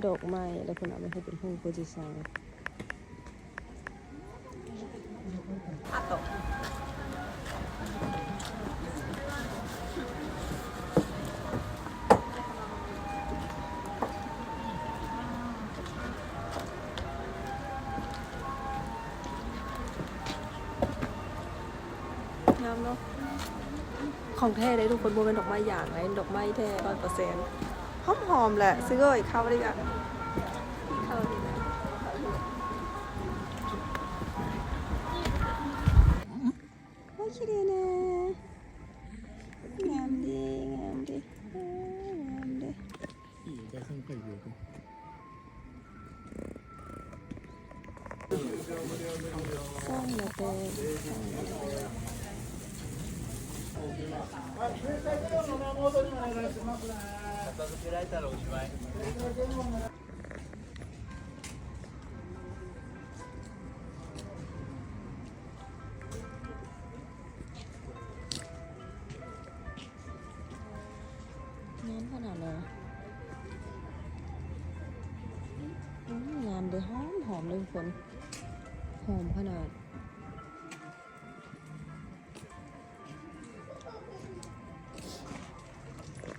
ດອກໄມ້ ແລ້ວເພິ່ນເອົາມາເຮັດເປັນຮູບໂພຊິຊັງ. ງາມເນາະ ຂອງແທ້ເດ້ທຸກຄົນ ບໍ່ແມ່ນດອກໄມ້ຢາງເດ້ ດອກໄມ້ແທ້ຮ້ອຍເປີເຊັນ ຫອມໆ ແຫຼະ ຊື້ເອີຍ ເຂົ້າດີກວ່າ ເຂົ້າດີກວ່າ. ໂອ້ຍ ຂີ້ເດແນ່ ງາມເດ ງາມເດ ເອີ ງາມເດ. ງາມຂະໜາດເລີຍ ອືມ ງາມເດ ຫອມ ຫອມເລີຍທຸກຄົນ ຫອມຂະໜາດ.